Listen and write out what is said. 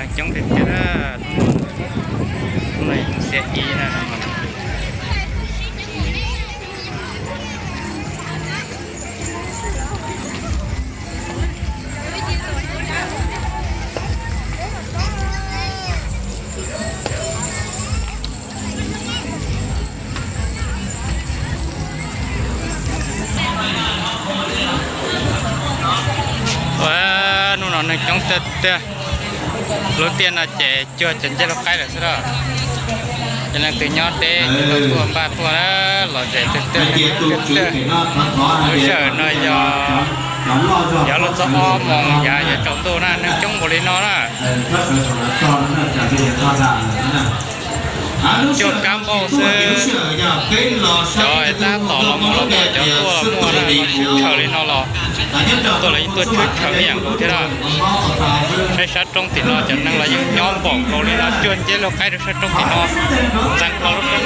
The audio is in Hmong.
Coob tiag tiag, xiab ib na. Ua, hnub no neeg coob tiag tiag. Lub tiaj no ces cuag cov ncej laug qaib lawm xwb na. Cov neeg twg nyob deb ces tuaj npaj tuaj na, lom zem tiag tiag, tiag tiag. Lub sij hawm no yog, yog los txog ob moos yav yuav tsaus ntuj na, neeg coob npaum li no na. Cuag kab npauj xwb. Cov tab tom los mus los muaj, cov tuaj los muaj na, los tshwj tshawm li no los tuaj los yeej tuaj tshwj tshawm ib yam nkaus thiab na. Saib sab roob tim no cov neeg los yeej nyob npaum nkaus li no, cuag ncej laug qaib rau sab roob tim no. Txeev hlo lub roob